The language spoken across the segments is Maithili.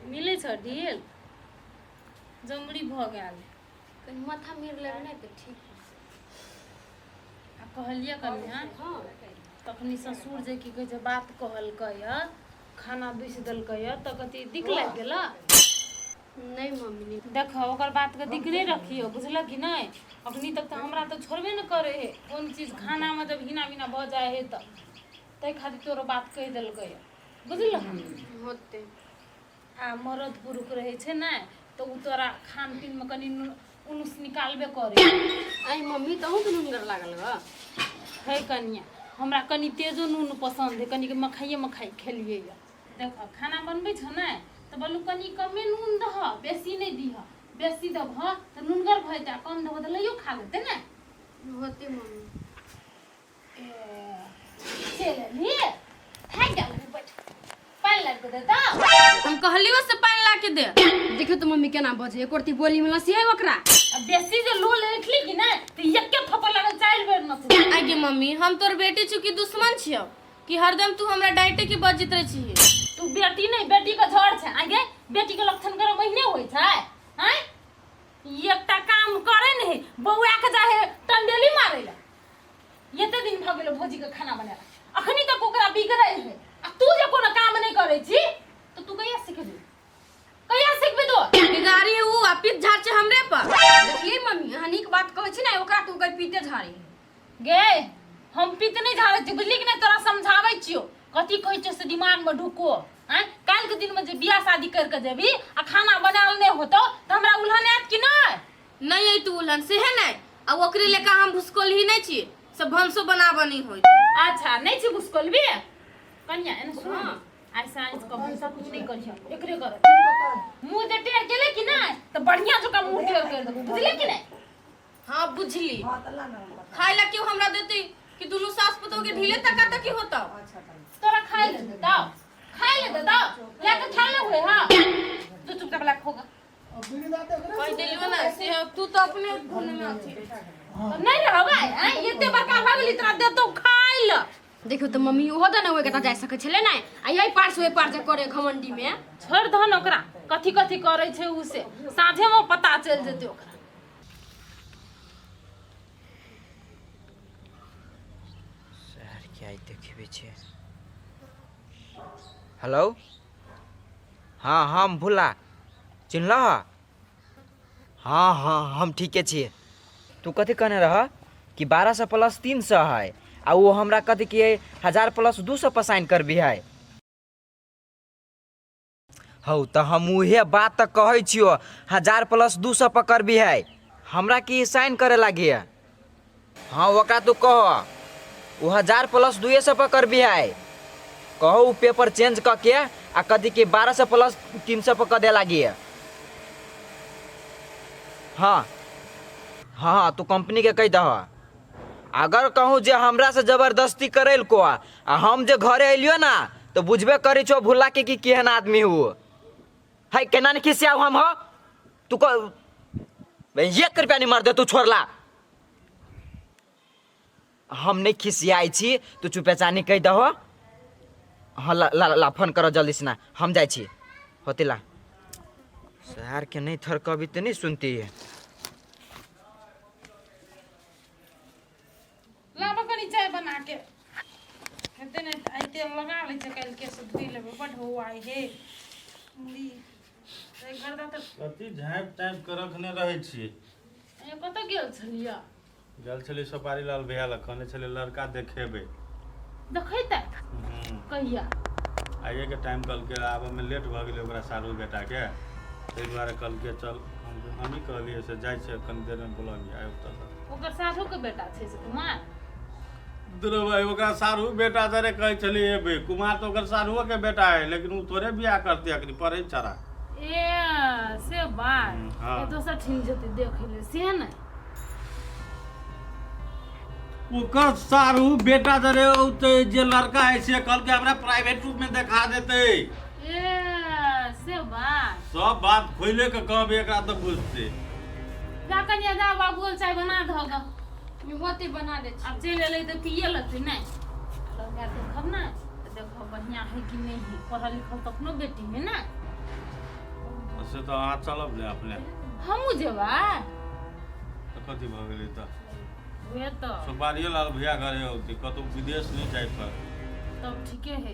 मिलै छ डील जमरी भऽ गेल। कनि माथा मीर लेबै ने तऽ ठीक। आ कहलियै कनिया, तखनी ससुर जे की कहै छै बात कहलकै यऽ, खाना दुसि देलकै यऽ, तऽ कथी दिक लागि गेल? नहि मम्मी, नहि। देख, ओकर बातके दिक नहि रखियौ, बुझलक कि नहि? अखनी तक तऽ हमरा तऽ छोड़बे नहि करै है। कोन चीज खानामे जब हिना मिना भऽ जाइ है तऽ ताहि खातिर तोरो बात कहि देलकै यऽ, बुझलक? होतै। आ मरद पुरुख रहै छै ने तऽ ओ तोरा खान पीनमे कनि उनुस निकालबे करै। आइ मम्मी, तहूँ तऽ नुनगर लागल ग है। कनिया, हमरा कनि तेजो नून पसन्द है, कनिक मखाइए मखाइ खेलियै यऽ। देख, खाना बनबै छौ ने तऽ बोलू कनि कमे नून दह, बेसी नहि दिह। बेसी देबह तऽ नुनगर भऽ जेतै आ कम देबह तऽ लैयो खा लेतै ने। होतै मम्मी। चलि एलही, थाकि गेल, बैठ, पानि लाबि कऽ देता। हम कहलियो से पानि ला के दे। देखियौ तऽ मम्मी केना बजे, एको रत्ती बोली में लसिया ओकरा। आ बेसी जे लोल ऐठली कि नहि तऽ एके थप्पड़ लागल, चारि बेर नचली। आगे मम्मी, हम तोर बेटी छु कि दुश्मन छियौ कि हरदम तू हमरा डांटे के बजैत रहै छिही? तू बेटी नहि, बेटी के झड़ छै। आगे, बेटी के लक्षण करे महीने होइ छै? आँय, ई एकटा काम करे नहि, बौआ के जाहे टंडेली मारे ला। एते दिन भऽ गेल भौजी के खाना बनेला, अखनी तक ओकरा बिगड़ै है, आ तू जे कोनो काम नहि करै छी तऽ तू कहिया सिखबी? कहिया सिखबी तू? बिगाड़ी ऊ आ पीठ झाड़ छै हमरे पर। देखलियै मम्मी, अहाँ नीक बात कहै छी ने ओकरा तऽ ओकर पीटे झाड़े। गे, हम पित नहि झाड़ै छी, बुझली कि नहि? तोरा समझाबै छियौ, कथी कहै छियौ से दिमागमे ढुको। आँय, काल्हिके दिनमे जे बियाह शादी करि कऽ जेबही आ खाना बनायल नहि होतौ तऽ हमरा उल्हन आयत कि नहि? नहि अइ तू उल्हन सेहे नहि, आ ओकरे लेखा हम भुसकोलही नहि छी, सब भनसो बनाबऽ नहि होइत। अच्छा, नहि छी भुसकोलबी? कनिया, एने सुन, आइ साँझ कऽ भनसा तू नहि करिह, एकरे कर। मुँह जे टेढ़ केले कि नहि तऽ बढ़िया जकाँ मुँह टेढ़ कर देबो, बुझले कि नहि? हाँ, बुझली। खाय ला क्यों हमरा देती कि दुनू सास पुतोह के ढीले तका तकी होता? तोरा खाय ले देतौ? खाय ले देतौ? ले के खा ले हुए। हाँ, तू चुपचाप ला खोगा। कह देलियो ना से तू तो अपने धुन में अथी। तो नहीं रहबै? आँय, एते बड़का भऽ गेली, तोरा देतौ खाय ले? देखियौ तऽ मम्मी, ओहो तऽ नहि ओहि कतऽ जा सकै छलै ने, आ एहि पार से ओहि पार जे करे घमंडी में। छोड़ि दहन ओकरा, कथी कथी करै छै उ से साँझेमे पता चलि जेतै ओकरा। शहरके आइ देखबै छै। हेलो, हँ, हम भोला, चिन्हलह? हँ हँ, हम ठीके छियै। तू कथी कहने रह कि 1200 प्लस 300 है, आ ओ हमरा कथी कि 1000 प्लस 200 पर साइन करबी है। हौ, तऽ हम उहे बात तऽ कहै छियो, 1000 प्लस 200 पर करबी है। हमरा की साइन करे लागी है? हाँ, ओकरा तू कह, ओ 1000 प्लस 200 पर करबी है। कहो उ पेपर चेंज कऽ के आ कथी कि 1200 प्लस 300 पर कऽ दे लागी है। हाँ हाँ हाँ, तू कंपनी के कहि दह। अगर कहूँ जे हमरा से जबरदस्ती करैल को आ हम जे घरे अलियो ना तऽ बुझबे करै छो भुला के कि केहन आदमी हो है। केना नहीं खिसियाऊ हम हो? तू कह, एक रुपया नहीं मर दे तू छोड़ला। हम नहीं खिसियाई छी, तू चुपेचानी कहि दहो। हाँ, ला ला ला, फोन करो जल्दी से ना, हम जाइ छी। होते ला, शहर के नहीं थरकबी तऽ नहीं सुनती है। लाबऽ कनि चाय बना के। हेतै नहि तऽ आइ तेल लगा लै छै, काल्हि केश धोइ लेबै। बड्ड हौआइ हे मुड़ी तऽ गर्दा तऽ। कथी झाँपि ताँपि कऽ रखने रहै छियै? ए, कतऽ गेल छलियै? गेल छलियै सोपारी लाल भैया लग, कहने छलियै लड़का देखेबै। देखैतै? कहिया? आइएके टाइम कहलकै। आबऽमे लेट भऽ गेलै ओकरा सारू बेटाके, ताहि दुआरे कहलकै चल। हमही कहलियै से जाइ छियै कनि देरमे, बोलबियै आबि तऽ। ओकर साढ़ूके बेटा छै से कुमार? दुरो भाई, ओकरा साढ़ू बेटा जरे कहै छलियै एबै। कुमार तऽ ओकर साढ़ुओके बेटा है, लेकिन ओ थोड़े बियाह करतै, अखनी पढ़ै छड़ा। ए, से बात? हाँ। ए, दोसर ठिन जेतै देखै ले से ने। ओकर सारू बेटा जरे औतै, जे लड़का है से कहलकै हमरा प्राइवेट रूप में देखा देतै। ए, से बात? सब बात खोले के कहबै एकरा तऽ बुझतै। जा कनिया, जा, बाबू चाय बना दह ग। होते, बना दै छी। आब चलि एलै तऽ पिए लेतै। नहि, लड़का देखब ने तऽ देखब बढ़िआँ है कि नहि है, पढ़ल लिखल तऽ अपनो बेटी है ने। से तऽ अहाँ चलब ने अपने। हमहूँ जेबै। तऽ कथी भऽ गेलै तऽ? उहे तऽ सुपारियो लाल भैया घरे औती, कतहु विदेश नहि जाय पड़त। तब ठीके है,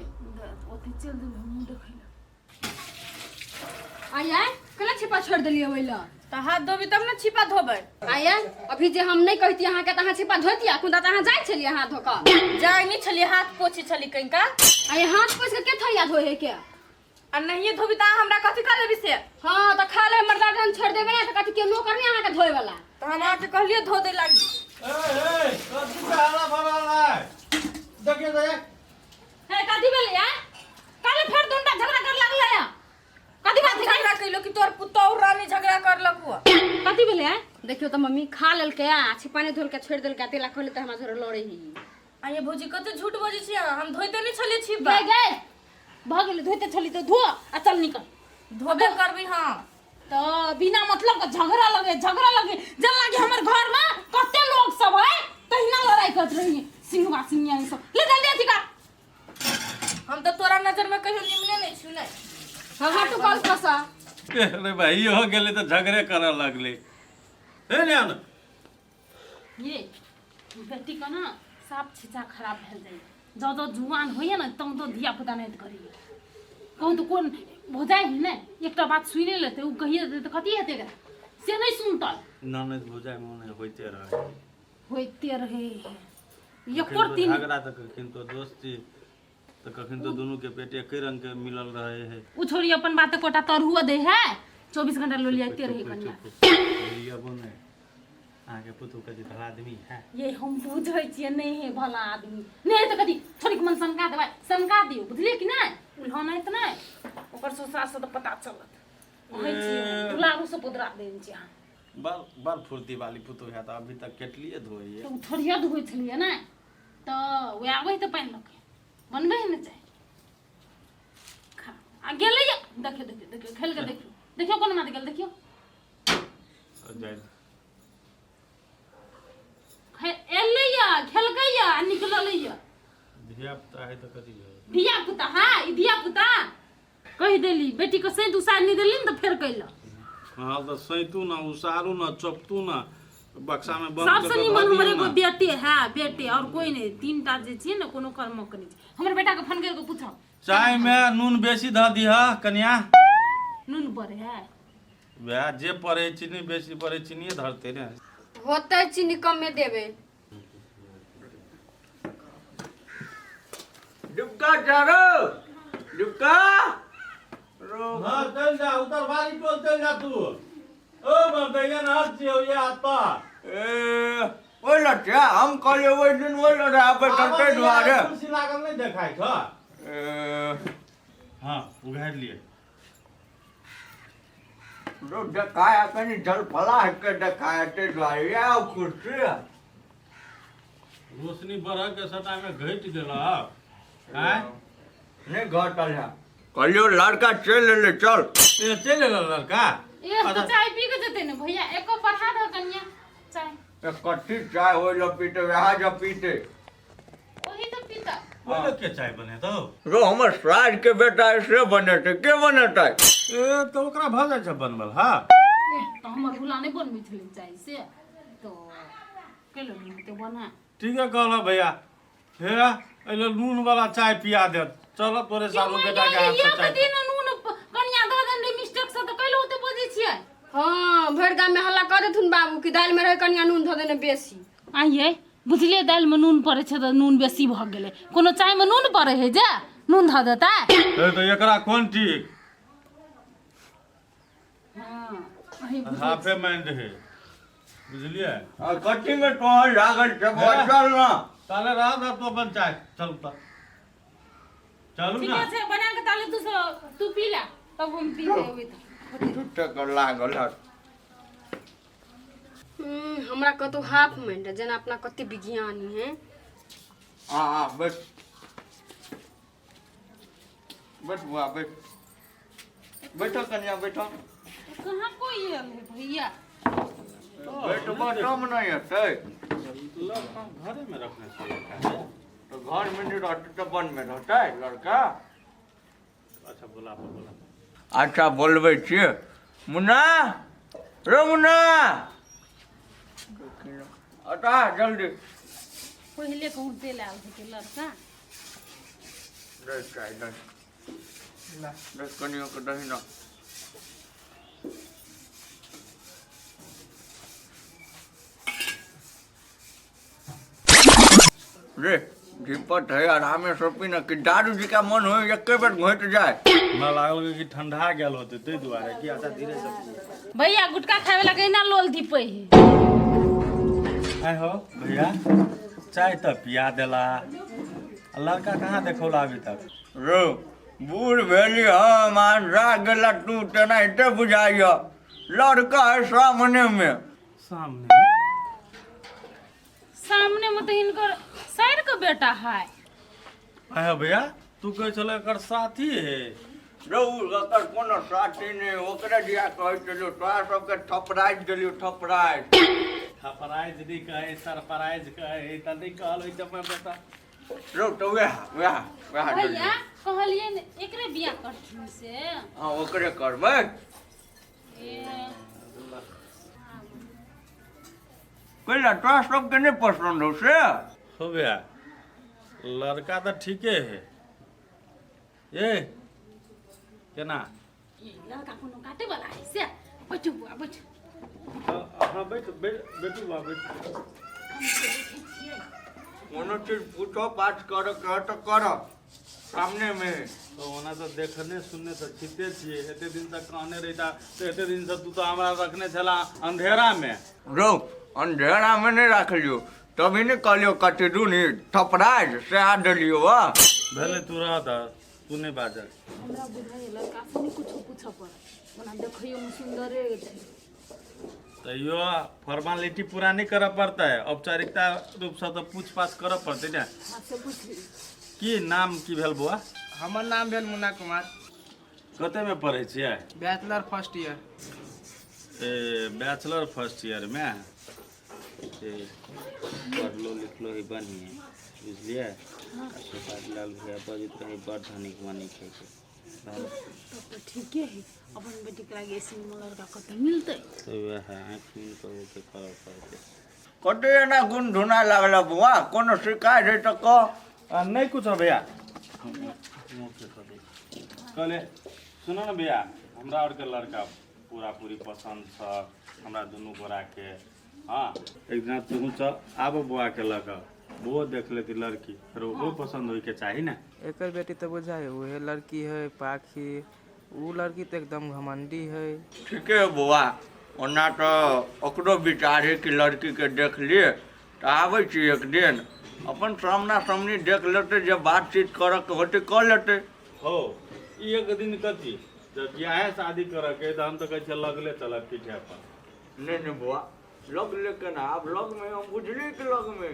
ओते चलि जेबै हमहूँ देखै लए। आया केना छिपा छोड़ देलियै ओहि लए? तऽ हाथ धोबी तब ने छिपा धोबै। आया अभी जे हम नहि कहती अहाँके तऽ अहाँ छिपा धोती? अखन तऽ अहाँ जाइ छलियै हाथ धो कऽ। जाइ नहि छलियै, हाथ पोछै छली कनिका। आया हाथ पोछि कऽ के थरिया धोए है के? आ नहिये धोबी तऽ अहाँ हमरा कथी कऽ लेबी से? हाँ तऽ खा ले मर्दा, जहन छोड़ि देबै ने तऽ कथी के नौकर नहि अहाँके धोए वाला। तऽ हम अहाँके कहलियै धो दै लागी। ए ए, कथी के हल्ला भऽ रहल है? देखियौ तऽ एक। हे, कथी भेलै या? काल्हि फेर दुनटा झगड़ा कर लागलै या, कथी बात है? झगड़ा कैलो कि तोर पुतोहु रानी झगड़ा करलक हुआ? कथी भेलै या? देखियौ तऽ मम्मी, खा लेलकै आ छिपा नहि धोलकै, छोड़ि देलकै, तेला खोले तऽ हमरा झोरे लड़ै ही। आ ये भौजी, कते झूठ बजै छी अहाँ, हम धोइते नहि छलियै छिपा। गए गए, भऽ गेलै, धोइते छली तऽ धो आ चल निकल। धोबे करबै हम। तऽ बिना मतलब के झगड़ा लगे, झगड़ा लगे जन लागे हमर घर में कते लोग सब है, तहिना लड़ाई करत रही सिंहवा सिंहिया ई सब। ले जल्दी अथी कर। हम तऽ तोरा नजर में कहियो निमने नहि छु ने। हाँ हाँ, तू कल कसा। अरे भाई, हो गेलै तऽ झगड़े करऽ लगलै। हे ने आन। ये बेटी के ना साफ छिचा खराब भेल जाइए। जँ जँ जुआन होइए ने तँ तो धिया पुता नहि करैए। कहू तऽ कोन भौजाइ है ने, एकटा बात सुनि लेतै, ओ कहिए देतै तऽ कथी हेतै एकरा, से नहि सुनतै। ननद भौजाइ मोने होइते रहै। होइते रहै एको कखन दिन झगड़ा तऽ कखन तो दोस्ती, तऽ कखन तो दुनू के पेट एके रंग के मिलल रहे है। ओ छोड़ी अपन बात, कोटा तरुआ दे है, 24 घंटा लोलियाइते रहे कनिया। बने अहाँके पुतहु कथी भला आदमी है? ये हम बुझै छियै, नहि है भला आदमी नहि तऽ कथी छोड़िके मन सनका देबै, सनका दियौ, बुझलियै कि नहि? उल्हनैत नहि ओकर ससुराल से तऽ पता चलत। कहै छियै दुलारू से पुदरा देने छियै अहाँ। बड़ बड़ फुर्ती वाली पुतहु है, तऽ अभी तक केटलिए धोइए? तऽ ओ थोड़िया धोइ छलियै ने, तऽ ओ आबै तऽ पानि लऽ के बनबै है ने चाय खा आ गेलै। देखियौ देखियौ देखियौ, खेल के देखियौ देखियौ, कोन मात गेल देखियौ। जाइ एलै या खेलकै या आ निकललै या। धिया पुता है तऽ कथी भेल? धिया पुता, हाँ ई धिया पुता कहि देली बेटी के सैंत उसार नहि देली ने तऽ फेर कैलक। हाँ तऽ सैतू ना, उसारू ना, चपतू ना, बक्सा में बंद सबसे कऽ के निमन धऽ हमर दियौ एगो ना। बेटे है, बेटे और कोई नहीं। तीन टा जे छियै ने, कोनो कर्मक नहि छै। हमर बेटा के फोन करि कऽ पूछब। चाय में नून बेसी धऽ दिह कनिया। नून पड़े है? वएह जे पड़े, चीनी बेसी पड़े, चीनिये धरते ने। होतै, चीनी कमे देबै। डुबका चारो डुबका रो। हाँ चल जा, उधर बारी टोल चल जा तू। ओ मर्दैया नहर छियौ ये आता। ए ओहि लट्ठा हम कहलियै ओहि दिन ओहि लट्ठा पे चलते दुआरे। कुर्सी लागल नहीं देखाइ छ? ए हाँ उघारि लिए। रो देखाय कनि जलफला के देखाय ते दुआरे या कुर्सी। रोशनी बढ़ के सटा में घटि गेल आँय? नहीं घटल है, कहलियो लड़का चलि एलै, चल। ए चलि एल लड़का। एक तऽ चाय पी के जेतै ने भैया, एको बढ़ा दो कनिया चाय। ए कथी चाय ओहि लऽ पीते, वएह जब पीते। ओही तऽ पीता। ओहि लोग के चाय बनेतौ? रो हमर साज के बेटा है से बनेतै, के बनेतै? ए तऽ ओकरा भऽ जाइ छै बनबल। हाँ तऽ हमर हुला नहि बनबै छलै चाय, से तऽ केलो नहि तऽ बना। ठीक है कहल भैया, हे एहि लेल नून वाला चाय पिया देत। चल तोरे सारू बेटा के हाथ से एक चाय। दिन नून कनिया दऽ देने मिस्टेक से तऽ कैलो ओते बजै छियै। हाँ, भरि गाम में हल्ला कऽ देथुन बाबू कि दालि में रहे कनिया नून धऽ देने बेसी। आइये बुझलियै, दालिमे नून पड़ै छै तऽ नून बेसी भऽ गेलै। कोनो चायमे नून पड़ै है जे नून धऽ देतै? ए तऽ एकरा कोन ठीक। हँ अहीं बुझै। हाफे माइंड है, बुझलियै? आ कथी में तोहर लागल छै बौआ, चल ना। ताले रह दे तू अपन चाय, चल तऽ चलू ठीके ना। छै, बना के ताले तू सब तू पी ले, तब हम पी लेबै तऽ। झूठे के लागल हत। हमरा कतौ हाफ माइंड है, जेना अपना कते विज्ञानी है। हाँ हाँ, बैठ बैठ बुआ, बैठ बैठो कनिया, बैठो। कहाँ कोई आयल है भैया? बैठबो तब नहि हेतै। लड़का घरे में रखने छै लड़का के। तऽ घर में नहि रहतै तऽ वन में रहतै लड़का? अच्छा बोला बोला। अच्छा बोलबै छियै। मुन्ना, रे मुन्ना, अटा जल्दी। पहिले कहूँ तेल आयल हेतै लड़का। दे चाय दे। दे कनियो के दही ना। रे झिपट है, आरामे से पी ना कि दारू जी का मन हो एके बेर घोट जाए। हमरा लागल कि ठंडा गेल होतै ताहि दुआरे कि अच्छा धीरे से पी। भैया गुटखा खाए वाला के ना लोल धीपै है। आय हो भैया, चाय तऽ पिया देला, आ लड़का कहाँ देखौला अभी तक? रो बूढ़ भेली हम आ जा गेला तू तेनाहिते बुझाइय, लड़का है सामने में। सामने? सामने में तऽ हिनकर साइर के बेटा है। आय हो भैया, तू कहै छल एकर साथी है। रो ओकर कोनो साथी नहि, ओकरे दिया कहै छलियौ, तोरा सबके थपराइज देलियौ, थपराइज। थपराइज नहि कहै, सरप्राइज कहै, तऽ नहि कहल ओहि समय बेटा। रो तऽ वएह वएह वएह भैया देलियौ। कहलियै ने एकरे बियाह करथिन से। हँ ओकरे करबै। ए कैला तोरा सबके नहि पसन्द हौ से? हो भैया, लड़का तऽ ठीके है। ए केना? ई लड़का कोनो काटे वाला है से? बैठू बुआ बैठू। हाँ बैठ बैठू बा बैठू। कोनो चीज पूछो पाछ कर के तऽ कर सामने में। तो ओना तऽ देखने सुनने तऽ छिते छियै, एते दिन तक कहने रहिता तऽ एते दिन से तू तऽ हमरा रखने छला अंधेरा में। रो अंधेरा में नहीं रखलियो तभी नहीं कहलियो कथी दूनी थपराज से आ देलियो वाह। भेलै तू रह दऽ, तू नहि बाजल। हमरा बुझाइए लड़का से नहि कुछो पूछऽ पड़त, ओना देखैयो मे सुन्दरे छै। तैयो फॉर्मेलिटी पूरा नहि करऽ पड़तै, औपचारिकता रूपसँ तऽ पूछ पाछ करऽ पड़तै ने। हाँ से पूछ ली। की नाम की भेल बौआ? हमर नाम भेल मुन्ना कुमार। कतेमे पढ़ै छियै? Bachelor first year. ए बैचलर फर्स्ट ईयरमे? ए पढ़लो लिखलो है बढ़िए, बुझलियै? आ सुपारी लाल भैया बजैत रहै बड़ धनिक मनिक है के। तब तऽ ठीके है, अपन बेटीके लागे ऐसे लड़का कतऽ मिलतै? तऽ वएह आँखि मुनि कऽ ओके करऽ पड़तै। कते एना गुन धुना लागल बौआ, कोनो शिकायत है तऽ कह। नहि कुछो भैया, कहले सुनो ने भैया, हमरा आरके लड़का पूरा पूरी पसन्द छ हमरा दुनू गोराके। हाँ एक दिना तू चल आबो बौआके लऽ कऽ, बौओ देख लेती लड़की, फेर ओकरो पसन्द होइके चाही ने। एकर बेटी तऽ बुझाइ उहे लड़की है पाखी, उ लड़की तऽ एकदम घमंडी है। ठीके है बौआ, ओना तऽ ओकरो विचार है कि लड़कीके देख लिए, तऽ आबै छी एक दिन अपन सामना सामनी देख लेतै, जे बातचीत करऽके होतै कऽ लेतै। हो ई एक दिन कथी, जब बियाहे शादी करऽके तऽ हम तऽ कहै छियै लगले चलब पीठे पर। नहि नहि बौआ, लगले केना, आब लगमे हम बुझलियै कि लगमे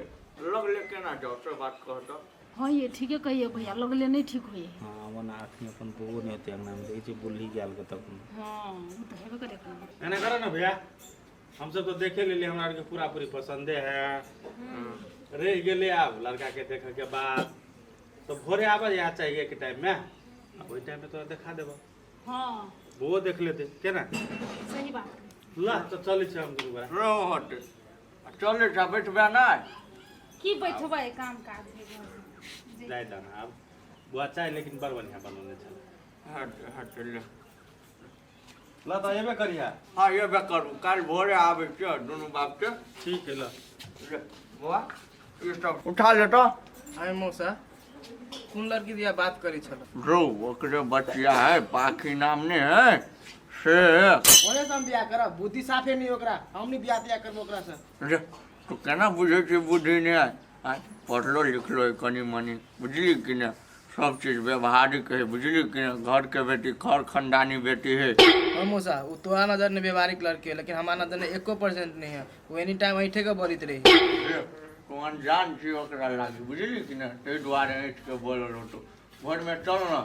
लगले केना जाउ, से बात कह तऽ। हाँ ये ठीके कहिए भैया, लगले नहीं ठीक होइए। हाँ ओना अखनी अपन बौओ नहि होतै अंगनामे, देखै छियै बुल्ही गेल के तखन। हाँ ओ तऽ हेबे करे एखन। एना करऽ ने भैया, हमसब तऽ देखे लेलियै, हमरा आरके पूरा पूरी पसन्दे है, रहि गेलै आब लड़का के देखऽ के बाद। तऽ भोरे आबऽ यहाँ चाहिए के टाइम में, आ ओहि टाइम में तोरा देखा देबऽ। हाँ बौओ देख लेतै केना। सही बात। ल तऽ चलै छै हम दुनू गोरा। रो होतै चलै छ, बैठबै नहि? की बैठबै, काम काज है घरमे। जाय दऽ आब बौआ, चाय लेकिन बड़ बढ़िआँ बनौने छलै। हट हट ले। ल तऽ एबे करिहा। हाँ एबे करू, काल्हि भोरे आबै छियै दुनू बापके। ठीक है ल। ले बौआ ई सब उठा ले तऽ। आइ मौसा कोन लड़की दिया बात करै छल? रो ओकरे बचिया है, पाखी नाम नहीं है से। ओरे से हम बियाह करब? बुद्धि साफे नहीं ओकरा, हम नहीं बियाह तियाह करब ओकरा से। रे तू केना बुझै छी बुद्धि नहि है? आँय, पढ़लो लिखलो है कनि मनि, बुझली कि नहि? सब चीज व्यवहारिक है, बुझली कि नहि? घर के बेटी, घर खानदानी बेटी है। हाँ मौसा, वो तोरा नजर में व्यवहारिक लड़की है, लेकिन हमारा नजर में एको परसेंट नहीं है। वो एनी टाइम ऐठे के बोलित रही। रे तू अनजान छी ओकरा लागी, बुझली कि नहि? ताहि दुआरे ऐठ के बोलल होतो। भोरमे चल ने,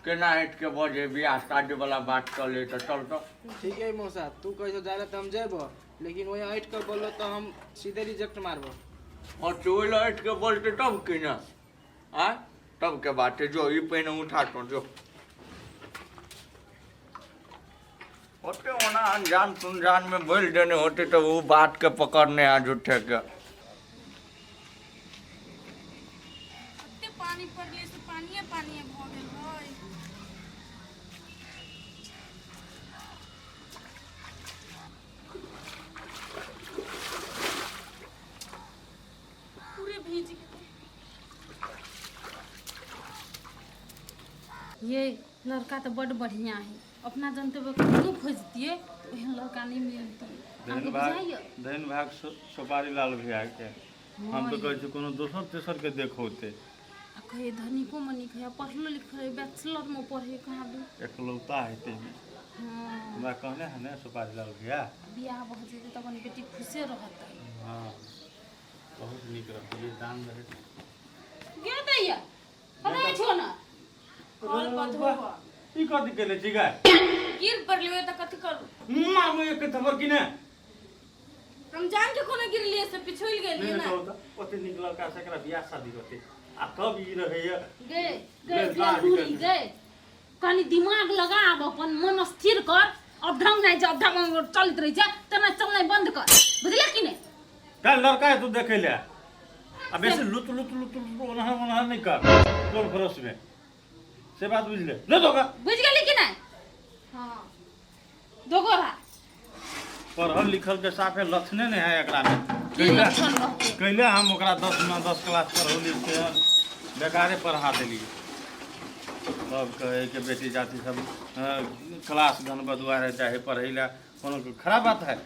केना ऐठ के बजे बियाह शादी वाला बात चले तऽ चल तऽ। ठीक है मौसा, तू कैसे जाए तो हम जेबो, लेकिन वही ऐठ के बोलो तो हम सीधे रिजेक्ट मारबो। और तू ओहि लए ऐठ के बोलते तब कि ने आँय, तब के बात है। जो ई पहिने उठा तो जो। ओते ओना अनजान सुनजान में बोल देने होते तो वो बात के पकड़ने आ झूठे के। कते पानी पड़ले से पानिए पानिए भऽ गेल है। पूरे भीज गेलै। ये लड़का तऽ बड्ड बढ़िआँ है, अपना जनते कतनो खोजतियै तऽ ओहन लड़का नहि मिलतै। धन अहाँके भाग बुझाइए? धन भाग सोपारी लाल भैया के। हम तो कहै छी कोनो दोसर तेसर के देखौते। आ कहै धनिको मनिक है, पढ़लो लिखल है, बैचलरमे पढ़े कहाँ दू। एकलौता हेतै ने। हँ। हमरा कहने है ने सोपारी लाल भैया। बियाह भऽ जेतै तऽ अपन बेटी खुशे रहतै। हँ, बहुत नीक रहतै ये दान रहै। गे दैया, कतऽ छो ने? कल पर धोबऽ। ई कथी केले छी गाय? गिर पड़लियै तऽ कथी करू? मारबो एक थप्पड़ कि ने। हम जान के कोनो गिरलियै से पिछुल गेलियै नहि ने। कहू तऽ ओते नीक लड़का से एकरा बियाह शादी होते आ तब ई रहैया। गे गे। गे, बाहर बेलूरी निकल। गे, कनि दिमाग लगा, आब अपन मन स्थिर कर। अब ढंग नहि छै, अब ढंग चलैत रहै छै तेना चलनाइ बंद कर, बुझले कि नहि? काल्हि लड़का है तू देखै ले आ बेसी लुत लुत लुत लुत ओनहर ओनहर नहि कर टोल फरस में, से बात बुझले ले दोगा। बुझि गेली कि नहि? हँ। दोगोरा। पढ़ल लिखल के साफे लक्षणे नहि है एकरा में। की कैले लक्षण रहतै? कैले हम ओकरा 10 में 10 क्लास पढ़ौली से बेकारे पढ़ा देलियै। तब कहै के बेटी जाति सब क्लास धन बदुआ रहे चाहे पढ़ै ला, कोनो खराब बात है?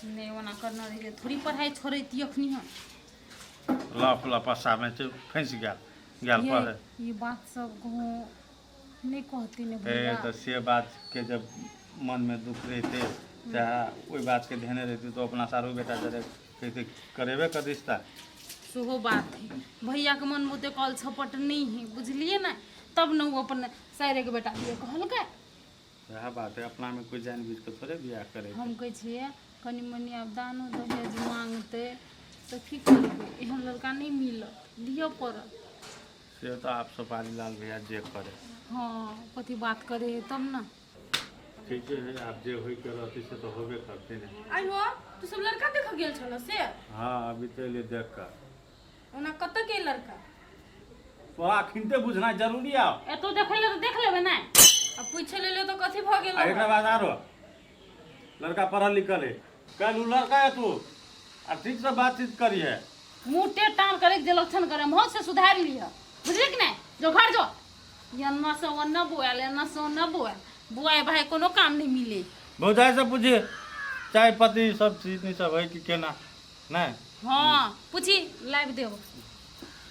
नहि, ओना करना रहियै थोड़ी पढ़ाइ छोड़ैती अखनी हम। लफ लपस्सा में फँसि गेल गेल ये पढ़े। ई बात सब कहूँ नहि कहती ने ए भैया। तऽ से बात के जब मन में दुख रहिते चाहे ओहि बात के ध्यान रहिते तो अपना सारू बेटा जरे कहते करेबे कर रिश्ता। सेहो बात है, भैयाके मन बुते कल छपट नहि है, बुझलियै ने? तब ने ओ अपन साइरेके बेटा दिए कहलकै। वएह बात है, अपना में कोई जान बुझ के थोड़े बियाह करे। हम कहै छियै कनि मनि आब दानो दहेज मांगतै तऽ की करबै? एहन लड़का नहि मिलत, दिअ पड़त। से तऽ आप सोपारी लाल भैया जे करे। हँ, कथी बात करे है तब ने। ठीके है, आब जे होय के रहतै से तऽ होबे करतै ने। आई हो, तू सब लड़का देख गेल छल से? हँ, अभी तऽ एलियै देख कऽ। ओना कतऽ के लड़का? तोरा अखिनते बुझना जरूरी आव? एतौ देखै लए तऽ देख लेबै ने। आ पूछे लेलियो तऽ कथी भऽ गेल? आ एकरा बाद आरो लड़का पढ़ल लिखल है। काल्हि उ लड़का है तू आ ठीक से बातचीत करिहे। मुँह टेढ़ टाँड़ करैके जे लक्षण करम हो से सुधारि लिह, बुझली कि नहि? जो घर जो। एन्ना से ओन्ना बोआल, एन्ना से ओन्ना बोआल, बोआए भाई कोनो काम नहीं मिले। भौजाई से पूछिए चाय पत्ती सब चीज नहीं सब है कि केना नहीं। हाँ, पूछी लाइव देब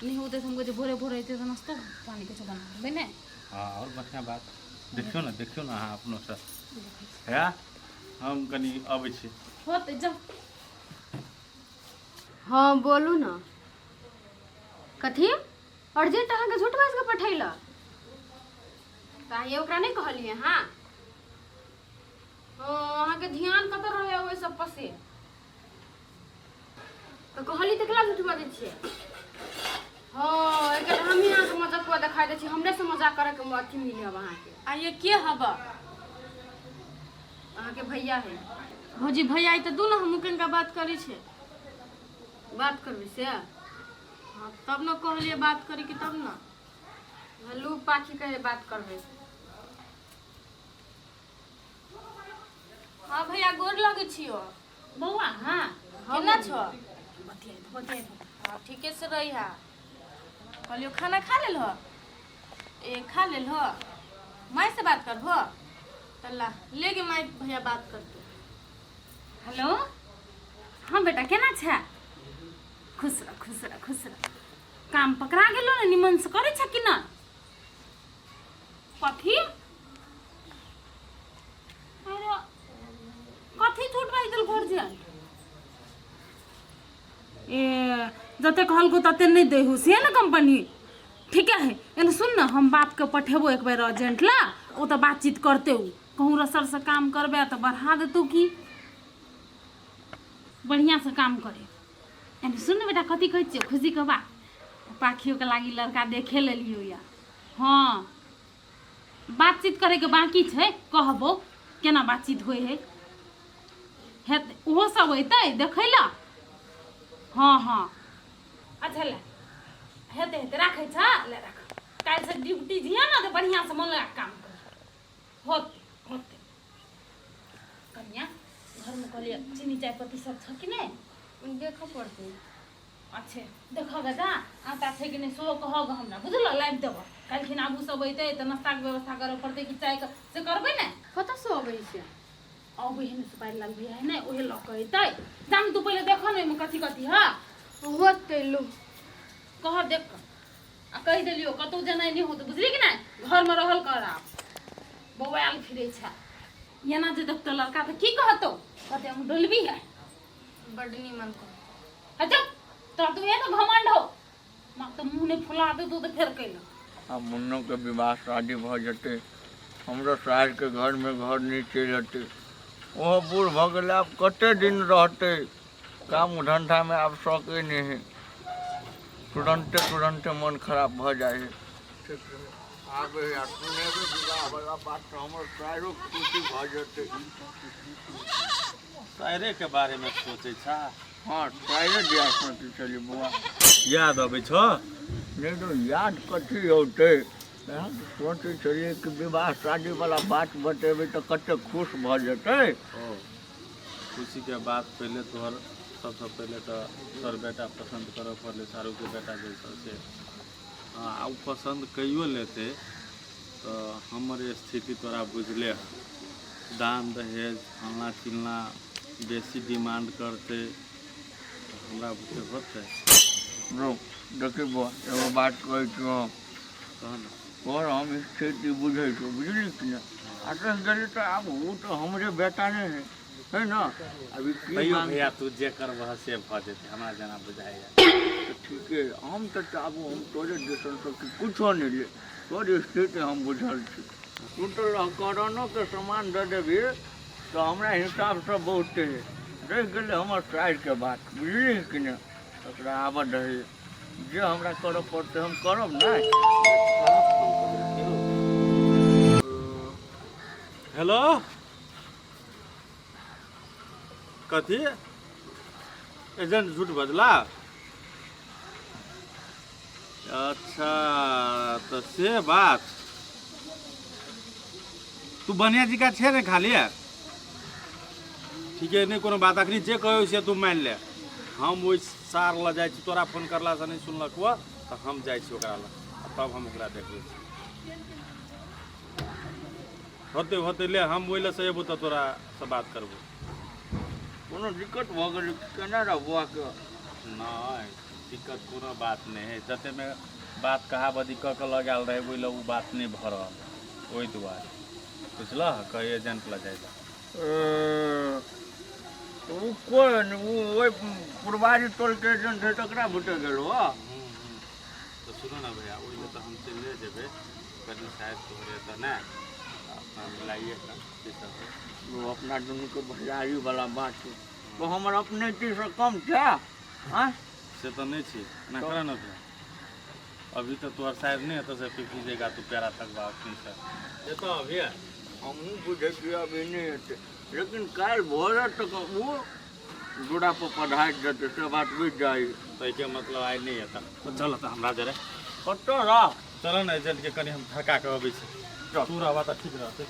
नहीं होते तो हमको जे भोरे भोरे अयतै तऽ नाश्तो पानी कुछो बना देबै ने। हाँ, और बढ़िया बात। देखियौ ने, देखियौ ने अहाँ अपनो से है। हम कनी अबै छी। होतै, जाउ। हँ, बोलू ने। कथी अर्जेंट अहाँके झूठ बाजि कऽ पठैलक तऽ अहाँ ओकरा नहि कहलियै? हँ, ओ अहाँके ध्यान कतऽ रहै ओहि सब पर से तऽ कहली तऽ केना झूठ बाजै छियै? हँ, एकर हमही अहाँके मजाकुआ देखा दै छी। हमरे से मजाक करैके अथी मिले अब अहाँके। आ ये के हबा? अहाँके भैया है। भौजी, भैया ई तऽ दू ने, हमहूँ कनिका बात करै छै। बात करबै से? हँ, तब ने कहलियै बात करी कि तब ने। हेलो, पाखी कहे बात करबै। हँ भैया, गोर लगै छियो। बौआ, हाँ। केना छौ? बतियाइ बतियाइ। हँ, ठीके से रही। हा, कहलियो खाना खा लेल हो? ए, खा लेल हो? माय से बात करबो तऽ ला ले गे माय, भैया बात करतो। हेलो, हाँ बेटा, केना छै? खुश रह, खुश रह, खुश रह। काम पकड़ा गेलो ने? निमन से करै छै कि ना? कथी? अरे, कथी झूठ बाजि देल घर जे? ए, जते कहलको तते नहि दै हो से ने कंपनी। ठीक है, एने सुन ने, हम बापके पठेबो एक बेर अर्जेंट ला, ओ तऽ बातचीत करते। उ कहूँ रसर से काम करबे तऽ बढ़ा देतौ की। बढ़िआँ से काम करे। एने सुन ने बेटा, कथी कहै छियौ? खुशीके बात, पाखियोके लागी लड़का देखे लेलियौ या। हाँ। बातचीत करैके बाँकी छै, कहबो केना बातचीत होइ है। हेतै ओहो सब अयतै देखै लए। हँ हँ अच्छा ले हेतै हेतै, राखै छ, ले राख। काल्हिसँ ड्यूटी जिहे ने तऽ बढ़िआँसँ मन लगा कऽ काम कर। होतै होतै। कनिया घरमे कहलियै चीनी चाय पत्ती सब छ कि नहि? देखऽ पड़तै। अच्छे देखऽ गे जा, आटा छै कि नहि सेहो कहऽ गे हमरा, बुझलऽ? लाबि देबऽ काल्हिखिन। आबू सब अयतै तऽ नाश्ताके व्यवस्था करऽ पड़तै कि चायके, से करबै ने? कतऽसँ अबै छै? अबै है ने सुपारी लाल भैया है ने, ओहे लऽ कऽ अयतै। जाम तू पहिले देखऽ ने ओहिमे कथी कथी है। होतै लो। कह देख कऽ आ कहि देलियौ कतहु जेनाइ नहि होतै, बुझली कि नहि? घरमे रहल कर। आब बौआयल फिरै छै एना जे देखतौ लड़का तऽ की कहतौ? कहतै हम डोलबी है। बड्ड नीमन कह। अच्छा तोरा तऽ उएह तऽ घमंड हो, माँ तऽ मुँह नहि फुला देतौ तऽ फेर कैलक। आब मुन्नोके विवाह शादी भऽ जेतै, हमरो सासके घरमे घर नहि चलि अयतै। ओहो बूढ़ भऽ गेलै, आब कतेक दिन रहतै? काम धन्धामे आब शौके नहि हइ। तुरन्ते तुरन्ते मन खराब भऽ जाइ हइ। आब आ सुनेबै विवाहवला बात तऽ हमर सायरो खुशी भऽ जेतै। सायरेके बारेमे सोचै छा? हँ, सायरे दिया सोचै छलियै बौआ। याद अबै छौ? नहि तो याद कथी औतै? इएह तऽ सोचै छलियै कि विवाह शादीवला बात बतेबै तऽ कतेक खुश भऽ जेतै। ओ खुशीके बात पहिले तोहर सबसँ पहिले तऽ तोहर बेटा पसन्द करऽ पड़लै, सारूके बेटा जे छौ से। हँ, आ ओ पसन्द कैयो लेतै तऽ हमर स्थिति तोरा बुझले हँ। दान दहेज फल्लाँ चिल्लाँ बेसी डिमांड करतै तऽ हमरा बुते होतै? रौ देखी बौआ, एगो बात कहै छियौ हम। कह ने। तोहर हम स्थिति बुझै छियौ, बुझली कि नहि? आ रहि गेलै तऽ आब ओ तऽ हमरे बेटा नहि है, है ने? अभी की तैयो मांग भैया, तू जे करबह से भऽ जेतै, हमरा जेना बुझाइए। तऽ ठीके, हम तऽ चाहबो, हम तोरे दिसनसँ कि कुछो नहि ले। तोर स्थिति हम बुझल छी। तू तऽ लहकरणोके सामान दऽ देबही तऽ हमरा हिसाबसँ बहुते है। रहि गेलै हमर साइरके बात, बुझलिही कि नहि? तकरा आबऽ दही, जे हमरा करऽ पड़तै हम करब ने। हेलो, कथी एजेंट झूठ बजला? अच्छा तऽ से बात। तू बढ़िया जी का छे ने खाली? ठीके, नहि कोनो बात। अखनी जे कहै से तू मानि ले। हम ओहि सार लऽ जाइ छी। तोरा फोन करलासँ नहि सुनलक हुआ तऽ हम जाइ छी ओकरा लग आ तब हम ओकरा देखबै छी। होते होते ले, हम ओहि लए से एबो तऽ तोरा से बात करबो। कोनो दिक्कत भऽ गेलै? केना रह बौआके? नहि, दिक्कत कोनो बात नहि है। जतेमे बात कहाबदी कऽ के लऽ गेल रहै, ओहि लए ओ बात नहि भऽ रहल है। ओहि दुआरे बुझलह, कहे एजेंट लऽ जाइ लए। ओ कोन? ओ ओहि पुरबारी टोलके एजेंट है, तकरा बुते गेल हो? तऽ सुनू ने भैया, ओहि लए तऽ हम चलिए जेबै। कनि शायद तोहरे तऽ नहि अपना मिलाइए कऽ की सब है। ओ अपना दुनूके भैयारी वाला बात छै, तो हमर अपने चीजसँ कम छै आँय? से तऽ नहि छै। एना करऽ ने भैया, अभी तऽ तोहर शायद नहि हेतौ से पीपी जेगा तू प्यारा तकबा अखनी से जेतौ अभी। हमहूँ बुझै छियै अभी नहि हेतै, लेकिन काल्हि भोरे तक ओ दूरापर पधारि जेतै, से बात बुझि जाइ। ताहिके मतलब आइ नहि हेतै। तऽ चल तऽ हमरा जरे। कतऽ रह? चल ने, एजेंटके कनि हम थका कऽ अबै छी। चल। तू रहबा तऽ ठीक रहतै।